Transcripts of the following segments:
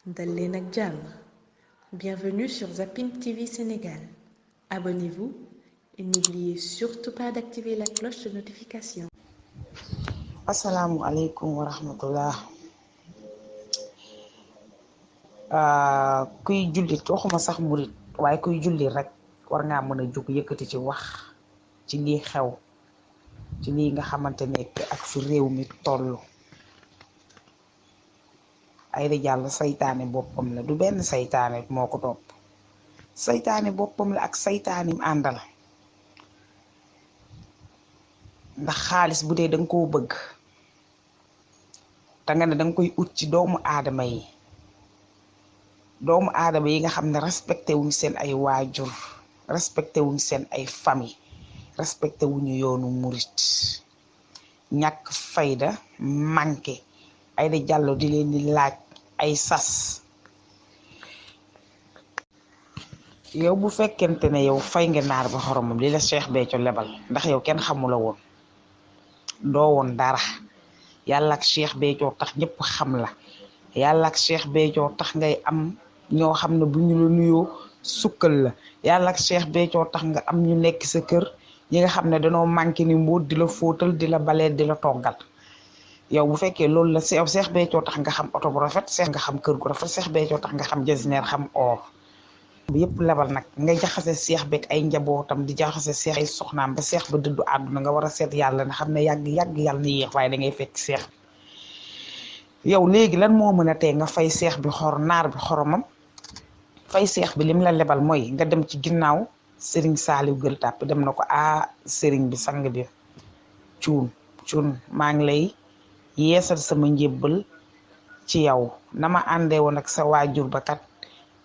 dal leen ak jàmm. Bienvenue sur Zapping TV Sénégal. Abonnez-vous et n'oubliez surtout pas d'activer la cloche de notification. Asalaamualeykum wa rahmatullah. Kuy jullit waxuma sax murit waaye kuy jullit rek war ngaa mën a jóg yëkkati ci wax ci lii xew ci lii nga xamante nekk ak fi réew mi toll. Aida Diallo saytaane boppam la, du benn saytaane moo ko topp, saytaane boppam la ak saytaanim àndal. ndax xaalis bu dee danga koo bëgg te nga ne danga koy ut ci doomu aadama yi nga xam ne respecté wuñ seen ay waajur, respecté wuñ seen ay famille, respecté wuñu yoonu murit, ñàkk fayda manqué. Aida Diallo di leen di laaj ay sas. yow bu fekkente ne yow fay nga naar ba xoromam li la Cheikh Béthio lebal, ndax yow kenn xamula woon, doo woon dara. yàlla ak Cheikh Béthio tax ñëpp xam la, yàlla ak Cheikh Béthio tax ngay am ñoo xam ne bu ñu la nuyoo sukkal la, yàlla ak Cheikh Béthio tax nga am ñu nekk sa kër ñi nga xam ne danoo manqué ni mbóot di la fóotal di la baleel di la toggal. yow bu fekkee loolu la Cheikh Béthio tax nga xam oto bu rafet, Cheikh nga xam kër gu rafet, Cheikh Béthio tax nga xam jasineer xam or bi yëpp lebal nag nga jaxase Cheikh beeg ay njabootam di jaxase Cheikh ay soxnaam ba Cheikh ba dëddu àdduna nga war a seet yàlla na xam ne yàgg yàlla na yéex waaye da ngay fekk Cheikh. yow léegi lan moo mën a tee nga fay Cheikh bi naar bi xoromam, fay Cheikh bi lim la lebal mooy nga dem ci ginnaaw Serigne Saliou Gueule Tapée dem na ko Serigne bi sang bi cuun maa ngi lay yeesal sama njébbal ci yow na ma àndee woon ak sa waajur ba kat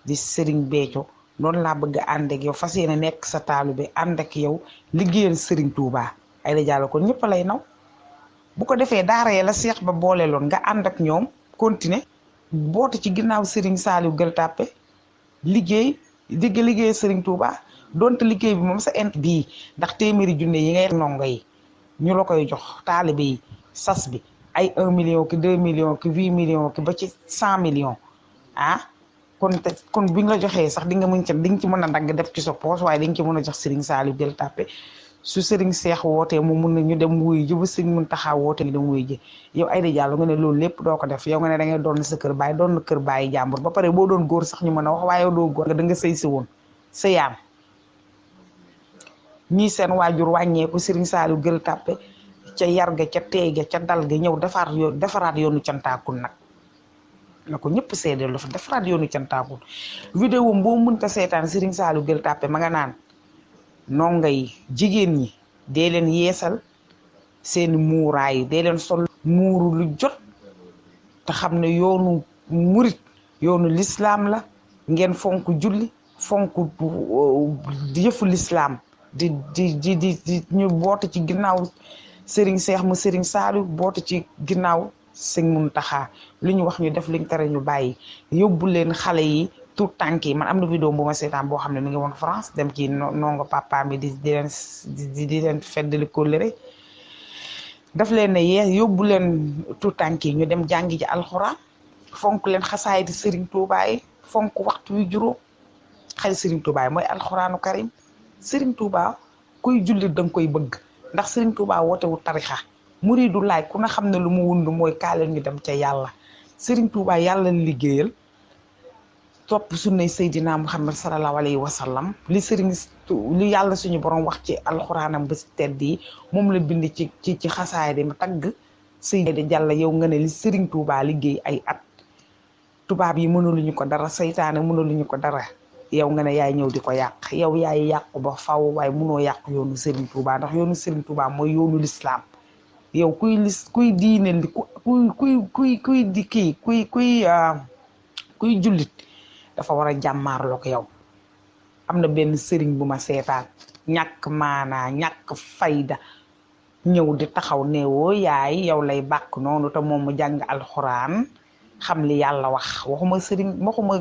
di Serigne Béthio noonu laa bëgg a ànd ak yow fas yéene nekk sa taalibe ànd ak yow liggéeyal Serigne Touba. Aida Diallo kon ñëpp lay naw bu ko defee daara ya la Cheikh ba booleeloon nga ànd ak ñoom continuer boote ci ginnaaw Serigne Saliou Gueule Tapée liggéey Serigne Touba donte liggéey bi moom sa int bii ndax téeméeri junne yi ngay ndongo yi ñu la koy jox taalibe yi sas bi ay 1 million ki 2 millions ki 8 millions ki ba ci 100 millions kon bi nga la joxee sax di nga ci mën a dagg def ci sa poche waaye di nga ci mën a jox Serigne Saliou Gueule Tapée su Serigne Cheikh wootee mu mun na ñu dem wuyu ji bu Serigne Mountakha wootee ñu dem wuyu ji. yow Aida Diallo nga ne loolu lépp doo ko def, yow nga ne da ngay doon sa kër baay doon na kër baayi jàmbur ba pare boo doon góor sax ñu mën a wax waaye yow doo góor nga da nga sëy si woon sëyaan ñii seen waajur wàññeeku Serigne Saliou Gueule Tapée ca yarga ca teega ca dal ga ñëw defaraat yoonu cantaakun nag na ko ñëpp seedeel dafa defaraat yoonu cantaakun. vidéo boo mënta seetaan Serigne Saliou Gueule Tapée ma nga naan ndongo yi jigéen ñi dee leen yeesal seeni muuraay dee leen sol muuru lu jot te xam ne yoonu murit yoonu lislaam la, ngeen fonk julli fonk yëfu lislaam di ñu boote ci ginnaaw Serigne Cheikh mu Serigne Saliou boote ci ginnaaw Serigne Mountakha lu ñu wax ñu def liñ tere ñu bàyyi. yóbbu leen xale yi tout tànk yi man am na vidéo bu ma seetaan boo xam ne mi ngi woon France dem ci nongo papa mi di leen feddali kóllëre daf leen ne yóbbu leen tout tànk yi ñu dem jàngi ji alxuraan fonk leen xasaay di Serigne Touba yi fonk waxtu wi juróom. xale Serigne Touba yi mooy alxuraanu karim. Serigne Touba kuy jullit danga koy bëgg ndax Serigne Touba wootewu tarixa muridu laay ku na xam ne lu mu wund mooy kaaleen ñu dem ca yàlla. Serigne Touba yàlla liggéeyal topp sunnay Seydina Muhammad sallallahu alayhi wa sallam li yàlla suñu borom wax ci alxuraanam ba si tedd yi moom la bind ci xasaay di ma tagg Aida Diallo yow nga ne li Serigne Touba liggéey ay at tubaab yi mënuluñu ko dara, saytaane mënuluñu ko dara, yow nga ne yaay ñëw di ko yàq. yow yaay yàqu ba faw waaye mënoo yàq yoonu Serigne Touba ndax yoonu Serigne Touba mooy yoonu lislaam. yow kuy diine li kuy jullit dafa war a jàmmaarloo ko yow. am na benn sëriñ bu ma seetaan ñàkk maanaa ñàkk fayda ñëw di taxaw ne woo yaay yow lay bàkk noonu te moom mu jàng alxuraan xam li yàlla wax. waxuma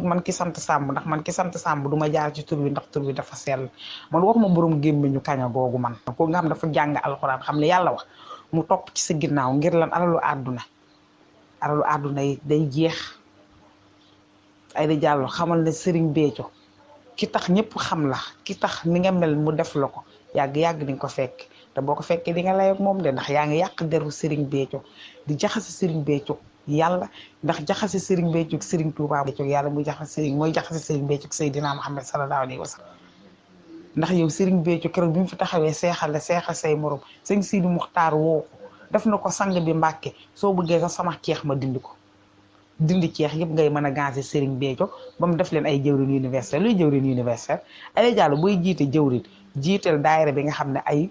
man ki sant Sàmb ndax man ki sant Sàmb du ma jaar ci tur wi ndax tur wi dafa sell. man waxuma borom gémmiñu kaña googu man ko nga xam dafa jàng alxuraan xam li yàlla wax mu topp ci sa ginnaaw ngir lan alalu àdduna yi day jeex. Aïda Diallo xamal ne Serigne Béthio ki tax ñëpp xam la ki tax ni nga mel mu def la ko yàgg-yàgg di nga ko fekk te boo ko fekkee di nga lay ak moom de ndax yaa ngi yàq deru Serigne Béthio di jaxase Serigne Béthio yàlla ndax jaxase Serigne Béthio ak Serigne Touba Béthio yàlla muy jaxase Serigne mooy jaxase Serigne Béthio ak Seydina Muhammad sallallahu alayhi wa sallam ndax yow Serigne Béthio keroog bi mu fi taxawee seexal la seexal say morom sëñ Sidi Muxtaar woo ko def na ko sang bi Mbàkke soo bëggee sax sama ceex ma dindi ko dindi ceex yëpp ngay mën a gaase Serigne Béthio ba mu def leen ay jëwrin universel luy jëwrin universel Aïda Diallo booy jiite jëwrin jiiteel daayira bi nga xam ne ay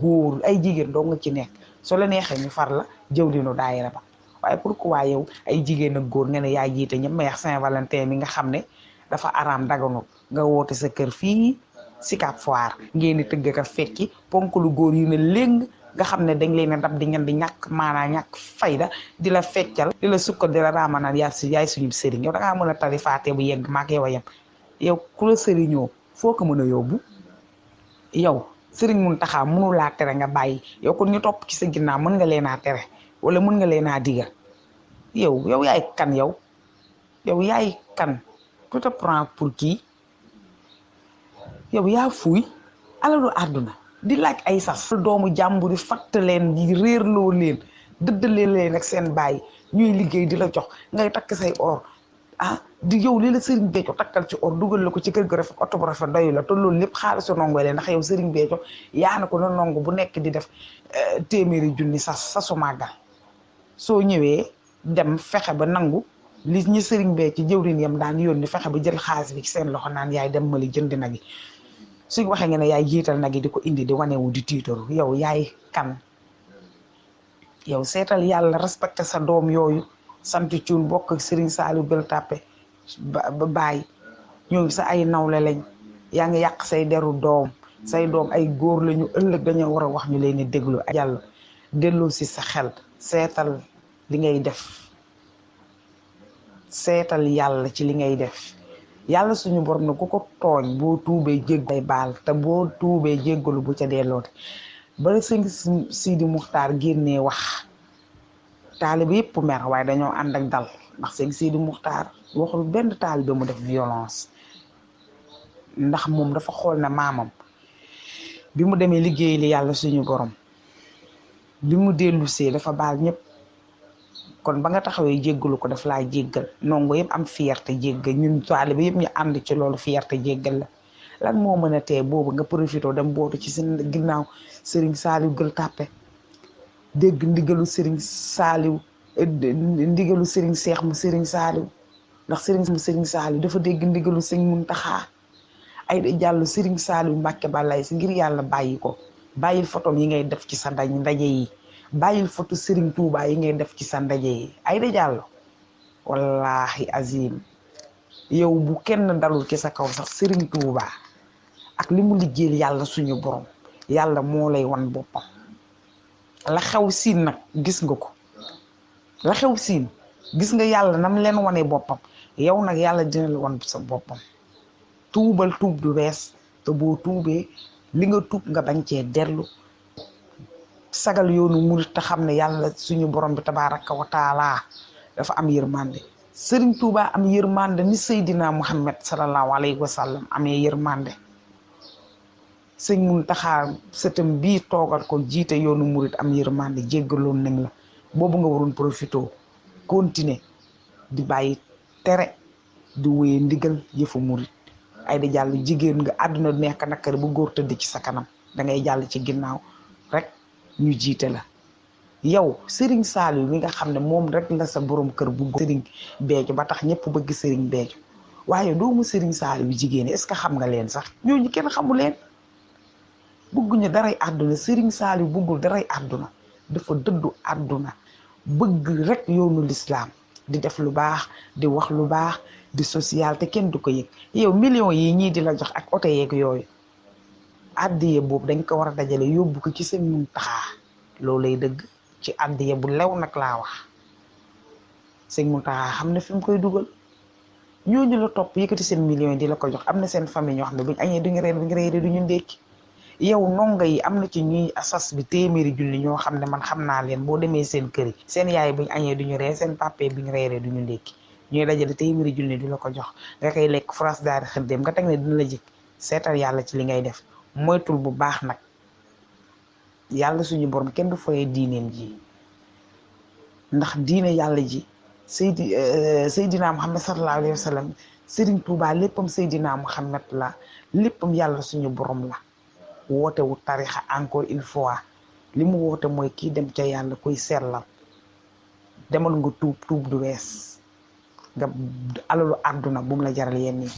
góor ay jigéen doo nga ci nekk soo la neexee ñu far la jëwrinu daayira ba waaye pourquoi yow ay jigéen ak góor nga ne yaa jiite ñëpp ma yax Saint-Valentin mi nga xam ne dafa araam daganu nga woote sa kër fii Sicap Foire ngeen di tëgg ka fekki ponk lu góor yu ne léng nga xam ne dañ leen a dab di ngeen di ñàkk maanaa ñàkk fayda di la feccal di la sukkal di la raamanaan yaay suñu sëriñ yow da ngaa mën a tari faate bu yegg maak yow a yem yow ku la sëriñoo foo ko mën a yóbbu yow sëriñ Muntaxa mënu laa tere nga bàyyi yow kon ñu topp ci sa ginnaaw mën nga leen a tere wala mën nga leen a digal yow yaay kan yow yaay kan tu te prends pour qui yow yaa fuuy alalu àdduna di laaj ay sas doomu jàmburi fatt leen yi réerloo leen dëddale leen ak seen bàyyi ñuy liggéey di la jox ngay takk say or di yow li la Serigne Béthio takkal ci or dugal la ko ci kër ga rafet oto bu rafet doyu la te loolu lépp xaalisu nongo leen ndax yow Serigne Béthio yaa na ko na nongo bu nekk di def téeméeri junni sasu màggal soo ñëwee dem fexe ba nangu li ñi Serigne Béthio jëwrin yam daan yónni fexe ba jël xaalis bi ci seen loxo naan yaay dem mali jëndi nag yi suñ waxee nga ne yaay jiital nag yi di ko indi di wanewu di tiitaru yow yaay kan yow seetal yàlla respecté sa doom yooyu sant cuun bokk ak Serigne Saliou Gueule Tapée ba bàyyi ñoom sa ay nawle lañ yaa ngi yàq say deru doom say doom ay góor lañu ëllëg dañoo war a wax ñu leen di déglu yàlla delloo si sa xel seetal li ngay def seetal yàlla ci li ngay def yàlla suñu borom na ku ko tooñ boo tuubee jégg baal te boo tuubee jéggalu bu ca delloote ba sëñ Sidi Muxtaar génnee wax taalibe yëpp mer waaye dañoo ànd ak dal ndax sëñ Sidi Muxtaar waxul benn taalibe mu def violence ndax moom dafa xool ne maamam bi mu demee liggéey li yàlla suñu borom bi mu dellusee dafa baal ñëpp kon ba nga taxawee jéggalu ko daf laa jéggal nongo yëpp am fierté jéggal ñun taalibe yëpp ñu ànd ci loolu fierté jéggal la lan moo mën a tee boobu nga profité dem bootu ci seen ginnaaw Serigne Saliou Gueule Tapée dégg ndigalu Serigne Saliou ndigalu Serigne Seex mu Serigne Saliou ndax Serigne Saliou dafa dégg ndigalu Sëñ Muntaxa Aïda Diallo Serigne Saliou Mbàkke balay si ngir yàlla bàyyi ko bàyyil photom yi ngay def ci sa ndaje yi bàyyil photo Serigne Touba yi ngay def ci sa ndaje yi Aïda Diallo wallahi azim yow bu kenn dalul ci sa kaw sax Serigne Touba ak li mu liggéeyal yàlla suñu borom yàlla moo lay wan boppam la xew siin nag gis nga ko la xew siin gis nga yàlla nam leen wane boppam yow nag yàlla dina la wan sa boppam tuubal tuub du wees te boo tuubee li nga tuub nga bañ cee dellu sagal yoonu murit te xam ne yàlla suñu borom bi tabaaraka wa taala dafa am yërmande Serigne Touba am yërmande ni Seydina Muhammad sallallahu alayhi wa sallam amee yërmande sëñ Muntaxa sëtam bii toogal ko jiite yoonu murit am yërmande jéggaloon nañ la boobu nga waroon profité continuer di bàyyi tere di wéye ndigal yëfu murit Aïda Diallo jigéen nga àdduna nekk nakari bu góor tëdd ci sa kanam dangay jàll ci ginnaaw rek ñu jiite la yow Serigne Saliou mi nga xam ne moom rek la sa borom kër bu Serigne Béthio ba tax ñëpp bëgg Serigne Béthio waaye doomu Serigne Saliou jigéen est-ce que xam nga leen sax ñooñu kenn xamu leen bëgguñu daray àdduna Serigne Saliou bëggul daray àdduna dafa dëddu àdduna bëgg rek yoonu lislaam di def lu baax di wax lu baax di social te kenn du ko yëg yow millions yi ñii di la jox ak oto yeeg yooyu addiye boobu dañ ko war a dajale yóbbu ko ci Sëñ Muntaxa loolu lay dëgg ci addiye bu lew nag laa wax Sëñ Muntaxa xam ne fi mu koy dugal ñooñu la topp yëkkati seen millions yi di la ko jox am na seen famille ñoo xam ne buñ añee duñu reer buñu reeree duñu ndékki yow ndongo yi am na ci ñuy sas bi téeméeri junni ñoo xam ne man xam naa leen boo demee seen kër yi seen yaay buñ añee duñu reer seen papa buñu reeree duñu ndékki ñuy dajale téeméeri junni di la ko jox nga koy lekk France daal di xëddeem nga teg ne dina la jik seetal yàlla ci li ngay def moytul bu baax nag yàlla suñu borom kenn du foyee diineem ji ndax diine yàlla ji Seydina Muhammad sallallahu alayhi wa sallam Serigne Touba léppam Seydina Muhammad la léppam yàlla suñu borom la woote wu tarixa encore une fois li mu woote mooy kii dem ca yàlla koy sellal demal nga tuub du wees nga alalu àdduna bu mu la jaral yenn yi